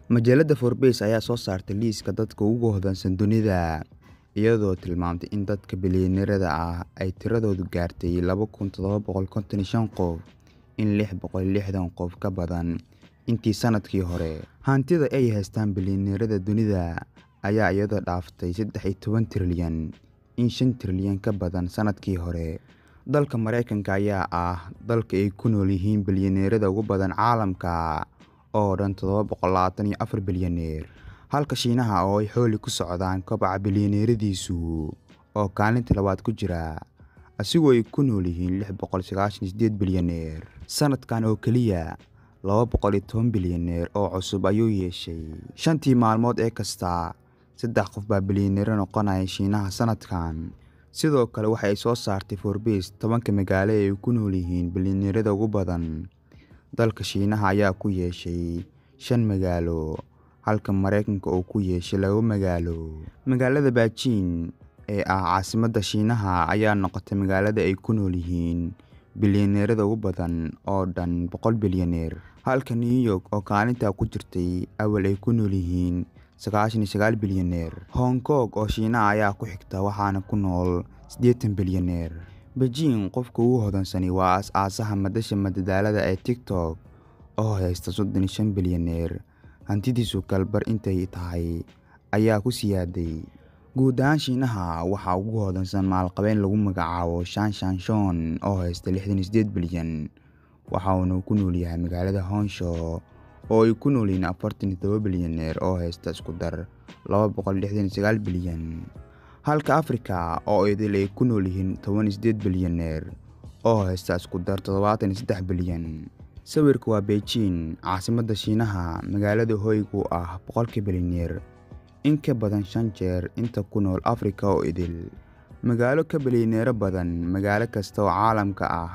Majalada Forbes ayaa soo saartay liiska dadka ugu hodansan dunida, iyadoo tilmaamtay in dadka bilyaneerada ah ay tiradoodu gaartay 2,755 qof, in 660 qof ka badan intii sanadkii hore. Hantida ay haystaan bilyaneerada dunida ayaa iyadoo dhaaftay 13 trilyan, in 5 trilyan ka badan sanadkii hore. Dalka Mareykanka ayaa ah dalka ay ku nool yihiin bilyaneerada ugu badan caalamka oo dhan 724 bilyaneer, halka Shiinaha oo ay xooli ku socdaan kobaca bilyaneeradiisu oo kaalinta labaad ku jira, asigoo ay ku nool yihiin 698 bilyaneer. Sanadkan oo keliya 210 bilyaneer oo cusub ayuu yeeshay. Shantii maalmood ee kasta, 3 qof baa bilyaneero noqonaya Shiinaha sanadkan. Sidoo kale waxa ay soo saartay Forbes 10-ka magaalo ee ay ku nool yihiin bilyaneerada ugu badan. Dalka Shiinaha ayaa ku yeeshay 5 magaalo, halka Mareykanka uu ku yeeshay 2 magaalo. Magaalada Beijing ee ah caasimadda Shiinaha ayaa noqotay magaalada ay ku nool yihiin bilyaneerada ugu badan oo dhan 100 bilyaneer, halka New York oo kaalinta ku jirtay awal ay ku nool yihiin 99 bilyaneer. Hong Kong oo Shiinaha ayaa ku xigta waxaana ku nool 80 bilyaneer. Beijing qofka ugu hodansani waa aas-aasaha madasha madadaalada ee TikTok oo haysta 35 bilyaneer. Hantidiisu kalbar intay tahay ayaa ku siyaaday. Guud ahaan Shiinaha waxaa ugu hodansan maalqabeen lagu magacaabo Shan Shanshon oo haysta 68 bilyan, waxa uuna ku nool yahay magaalada Honshu oo ay ku nool yihiin 47 bilyaneer oo haysta isku dar 269 bilyan, halka Afrika oo idil ay ku nool yihiin 18 bilyaneer oo haysta isku dar 73 bilyan. Sawirku waa Beijing, caasimadda Shiinaha, magaalada hoyga u ah 100 bilyaneer, in ka badan 5 jeer inta ku nool Afrika oo idil. Magaalo ka bilyaneero badan magaalo kasta oo caalamka ah.